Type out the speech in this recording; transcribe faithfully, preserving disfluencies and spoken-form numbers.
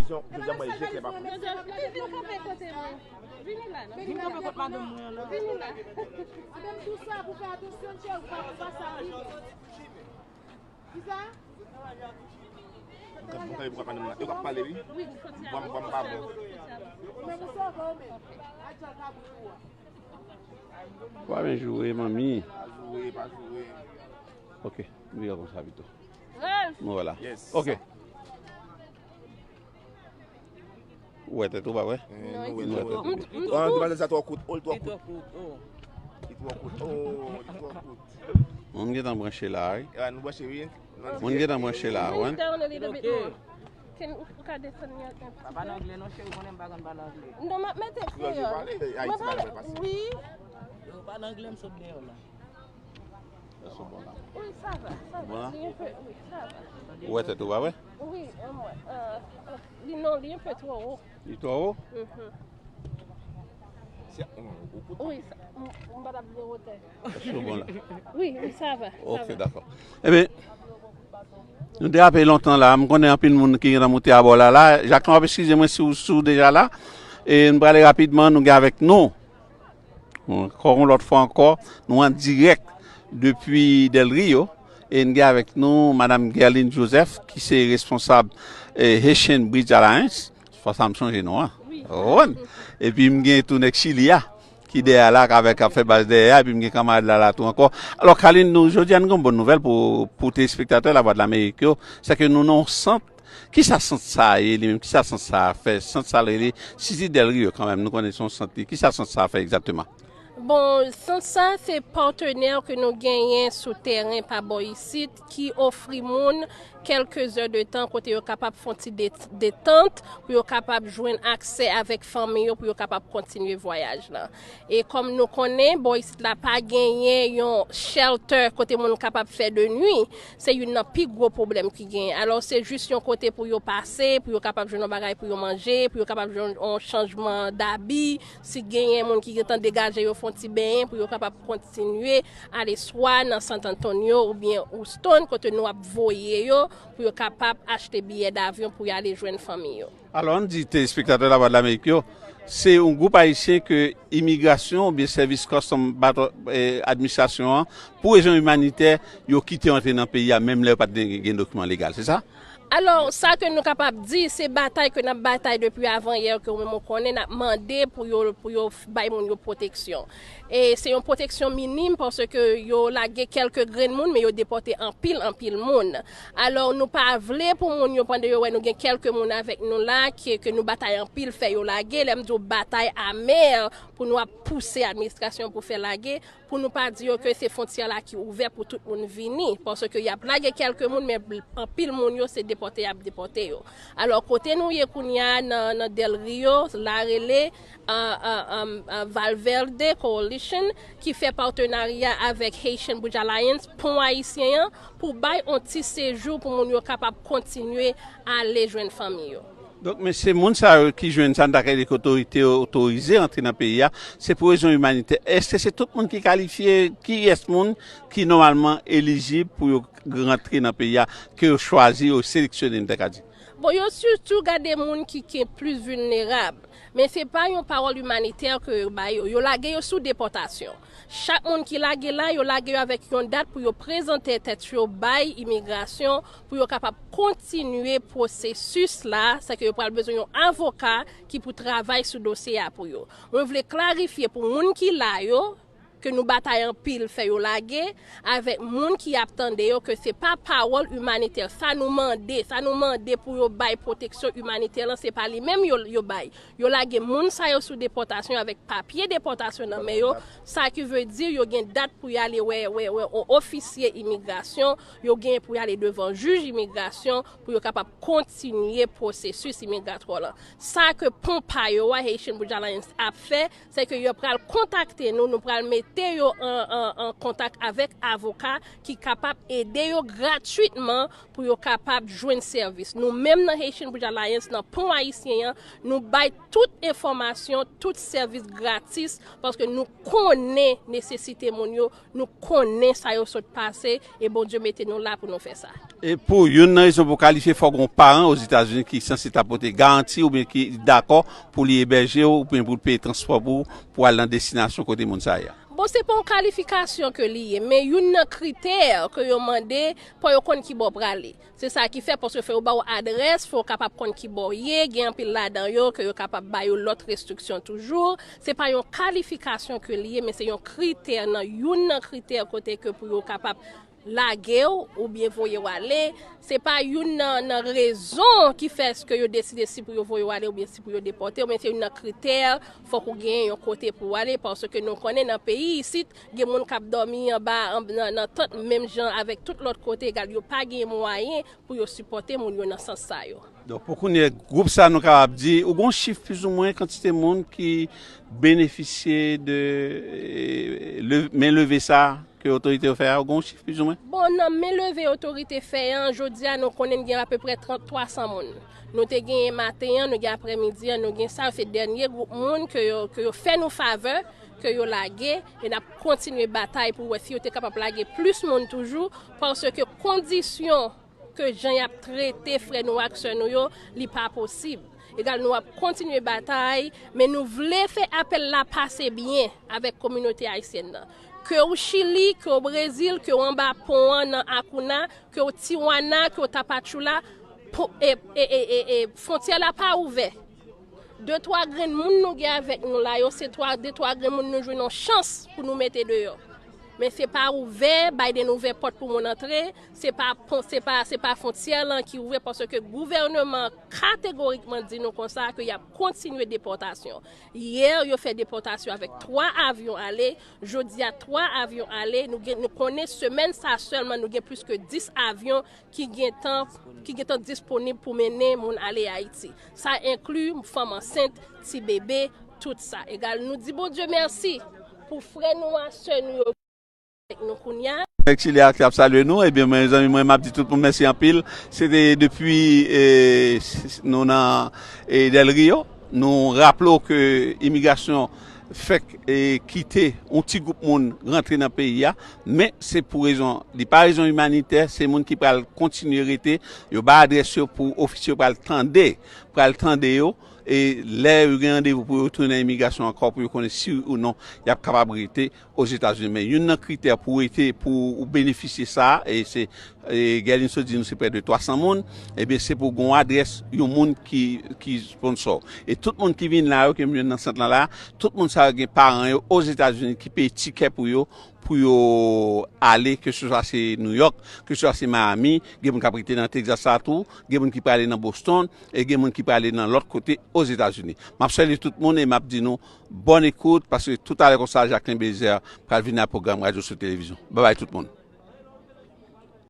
Jodi a mwen je klè pa pou. Vin kanpe kote mwen. Vini la non. Vin kanpe kot madanm mwen an la. Vini la. Anben m di w sa pou fè atansyon cheri, ou pa konn pa sa rive. Kisa? Mwen tande pou madanm nan. Yo k ap pale wi. Wi, m santi a. Bon, bon, pa bon. Ou menm ou sove ou menm. Al jan kabrit ou a. Pa byen joure manmi. Pa joure, pa joure. Ok, m vire konsa pito. Ralph. Mwen wè la. Yes. Ok. Ou wè tèt ou pa wè? Non, li twò kout. An, demoiselle sa twò kout. Oh, li twò kout. Li twò kout. Oh, li twò kout. Moun gentan branche la wi. E, nou branche wi. Moun gentan branche la wi. Down a little bit more. Can ou ka desann li an pti pè? Pa pale anglè non cheri, konnen m pa konn pale anglè. Non, m ap mete kreyòl. Mwen pale, wi. Yo pale anglè, m sot deyò la. Wi, sa va, sa va. Li enpe, wi, sa va. Ou wè tèt ou pa vre? Wi, li non, li enpe twò wo. Li twò wo? Wi, sa, m pa t ap gen wotè. Èske w bon la? Wi, wi, sa va. Ok, dakò. Ebyen, nou derape lontan la. M konnen anpil moun ki gentan moute abò la la. Jacquelin, w ap eskize mwen si w, si w deja la. E nou prale rapidman, nou gen avèk nou Ankò yon lòt fwa ankò, nou an dirèk depi Del Rio, e n gen avèk nou Madam Guerline Joseph, ki se responsab, eh, Haitian Bridge Alliance. Fò sa m sonje non an. Wi. Epi m gen tou nèg Chili a, ki dèyè la, k avèk, k ap fè baz dèyè a, epi m gen kanmarad la, la tou ankò. Alò, Carline, nou, jodi a, nou gen yon bòn nouvèl pou, pou telespektatè Lavwadlamerik yo, se ke nou nan yon sant. Kisa sant sa a ye li menm? Kisa sant sa a fè? Sant sa a rele City Del Rio kanmenm, nou konnen se yon sant li. Kisa sant sa a fè egzakteman? Bon, sant sa a se patnè ke nou genyen sou tèren pa bò isit ki ofri moun kèlke zè de tan kote yo kapab fè yon ti de-, detant, pou yo kapab jwenn aksè avèk fanmi yo, pou yo kapab kontinye vwayaj la. E kòm nou konnen, bò isit la pa genyen yon shelter kote moun kapab fè de nwi, se youn nan pi gwo pwoblèm ki genyen. Alò, se jis yon kote pou yo pase, pou yo kapab jwenn yon bagay pou yo manje, pou yo kapab jwenn yon chanjman dabi, si genyen moun ki gentan degaje yo fè yon ti benyen, pou yo kapab kontinye ale swa nan San Antonio oubyen Houston, kote nou ap voye yo, pou yo kapab achte biyè davyon pou y ale jwenn fanmi yo. Alò, ann di telespektatè Lavwadlamerik yo, se yon gwoup ayisyen ke imigrasyon oubyen sèvis custom bato, eh, administrasyon an, pou rezon imanitè, yo kite yo antre nan peyi a, menm lè yo pa t gen, gen dokiman legal, se sa? Alò, sa ke nou kapab di, se batay ke n ap batay depi avanyè, ke ou menm ou konnen, n ap mande pou yo, pou yo bay moun yo pwoteksyon. E se yon pwoteksyon minim, paske yo lage kèlke grenn moun, men yo depòte anpil, anpil moun. Alò, nou pa vle pou moun yo, pandan yo wè nou gen kèlke moun avèk nou la, ke, ke nou batay anpil, fè yo lage. Lè m di w batay amè, pou nou ap pouse administrasyon pou fè lage, pou nou pa di yo ke se fwontyè la ki ouvè pou tout moun vini, paske y ap lage kèlke moun, men anpil moun yo, se depòte y ap depòte yo. Alò, kote nou ye kounye a nan, nan Del Rio, la rele, ah, ah, ah, ah, Valverde Coalition, ki fè patenarya avèk Haitian Bridge Alliance, Pon Ayisyen an, pou bay yon ti sejou pou moun yo kapab kontinye ale jwenn fanmi yo. Donk, men se moun sa yo ki jwenn sa n ta ka rele ke otorite yo otorize antre nan peyi a, se pou rezon imanitè. Èske se tout moun ki kalifye? Kiyès moun ki nòmalman elijib pou yo rantre nan peyi a, ke yo chwazi, yo seleksyone, n ta ka di? Bon, yo sitou gade moun ki, ki plis vilnerab. Men se pa yon pawòl imanitè ke yo ba yo. Yo lage yo sou depòtasyon. Chak moun ki lage la, yo lage yo avèk yon dat pou yo prezante tèt yo bay imigrasyon, pou yo kapab kontinye pwosesis la, sèke yo pral bezwen yon avoka ki pou travay sou dosye a pou yo. Mwen vle klarifye pou moun ki la yo, ke nou batay anpil fè yo lage, avèk moun ki ap tande yo ke se pa pawòl imanitè. Sa nou mande, sa nou mande pou yo bay pwoteksyon imanitè lan, se pa li menm yo, yo bay. Yo lage moun sa yo sou depòtasyon avèk papye depòtasyon nan men yo, sa ki vle di yo gen dat pou y ale wè, wè, wè yon ofisye imigrasyon, yo gen pou y ale devan jij imigrasyon pou yo kapab kontinye pwosesis imigratwa lan. Sa ke pon pa yo a, Haitian Bridge Alliance ap fè, se ke yo pral kontakte nou, nou pral mete mete yo an, an, an kontak avèk avoka ki kapab ede yo gratwitman pou yo kapab jwenn sèvis. Nou menm nan Haitian Bridge Alliance, nan pon ayisyen an, nou bay tout enfòmasyon, tout sèvis gratis, paske nou konnen nesesite moun yo, nou konnen sa yo sot pase, e Bondye mete nou la pou nou fè sa. E pou youn nan rezon pou w kalifye, fòk gon paran Ozetazini ki sanse ta pote garanti oubyen ki dakò pou li ebèje w oubyen pou l peye transpò pou w pou al nan destinasyon kote moun sa ye a. Bon, se pa yon kalifikasyon ke li ye, men youn nan kritè ke yo mande pou yo konn ki bò prale. Se sa ki fè, paske fò yo ba w adrès, fò w kapab konn ki bò w ye, gen anpil ladan yo ke yo kapab ba yo lòt restriksyon toujou. Se pa yon kalifikasyon ke li ye, men se yon kritè nan youn nan kritè kote ke pou yo kapab lage w oubyen voye w ale. Se pa youn nan, nan rezon ki fè ke yo deside si pou yo voye w ale oubyen si pou yo depòte w, men se youn nan kritè, fòk ou gen yon kote pou w ale, paske nou konnen nan peyi isit, gen moun k ap dòmi anba, an, nan, nan tant, menm jan avèk tout lòt kote, egal, yo pa gen mwayen pou yo sipòte moun yo nan sans sa yo. Donk, pou kounye a, gwoup sa, nou kapab di, ou gon chif plizoumwen kantite moun ki benefisye de, eh, le, men leve sa ke otorite yo fè a, ou gon chif plizoumwen? Bon, nan men leve otorite fè an, jodi a, nou konnen gen apeprè trant, twa san moun. Nou te genyen maten an, nou gen aprèmidi an, nou gen sa, se dènye gwoup moun ke yo, ke yo fè nou favè, ke yo lage, e n ap kontinye batay pou wè si yo te kapab lage plis moun toujou, paske kondisyon ke jan y ap trete frè nou ak sè nou yo, li pa posib. Egal, nou ap kontinye batay, men nou vle fè apèl la pase byen avèk kominote ayisyèn nan. Ke w Chili, ke w Brezil, ke w anba pon an nan Akouna, ke w Tijuana, ke w Tapachula, po-, e, e, e, e, e, fwontyè la pa ouvè. De twa grenn moun nou gen avèk nou la yo, se twa, de twa grenn moun nou jwenn yon chans pou nou mete deyò. Men se pa ouvè, Biden ouvè pòt pou moun antre, se pa pon-, se pa, se pa fwontyè lan ki ouvè, paske gouvènman an kategorikman di nou konsa ke y ap kontinye depòtasyon. Yè, yo fè depòtasyon avèk twa avyon ale, jodi a twa avyon ale, nou gen, nou konnen semèn sa sèlman nou gen plis ke dis avyon ki gentan, ki gentan disponib pou mennen moun ale Ayiti. Sa enkli fanm ansent, ti bebe, tout sa. Egal, nou di Bondye mèsi pou frè nou a, sè nou yo avèk nou kounye a. Nèg Chili a ki ap salye nou, ebyen, mwen, zanmi mwen, m ap di tout moun mèsi anpil. Se te depi, eh, s-, s-, nou nan, eh, Del Rio. Nou raple w ke imigrasyon fèk, eh, kite yon ti gwoup moun rantre nan peyi a, men se pou rezon, li pa rezon imanitè, se moun ki pral kontinye rete, yo bay adrès yo pou ofisye yo pral tande, pral tande yo, e lè yo gen randevou pou yo tounen nan imigrasyon ankò, pou yo konnen si ou non y ap kapab rete Ozetazini. Men youn nan kritè pou rete, pou ou benefisye sa, e se, e Guerline sot di nou se prè de twa san moun, ebyen se pou gon adrès yon moun ki, ki sponsor. E tout moun ki vin la yo, ke m jwenn nan sant lan la, tout moun sa yo gen paran yo Ozetazini ki peye tikè pou yo, pou yo ale, ke se swa se New York, ke se swa se Miami, gen moun k ap rete nan Texas la tou, gen moun ki prale nan Boston, e gen moun ki prale nan lòt kote Ozetazini. M ap salye tout moun e m ap di nou bòn ekout, paske toutalè konsa, Jacquelin Belizaire pral vini ak pwogram Radyo Sou Televizyon. Babay tout moun.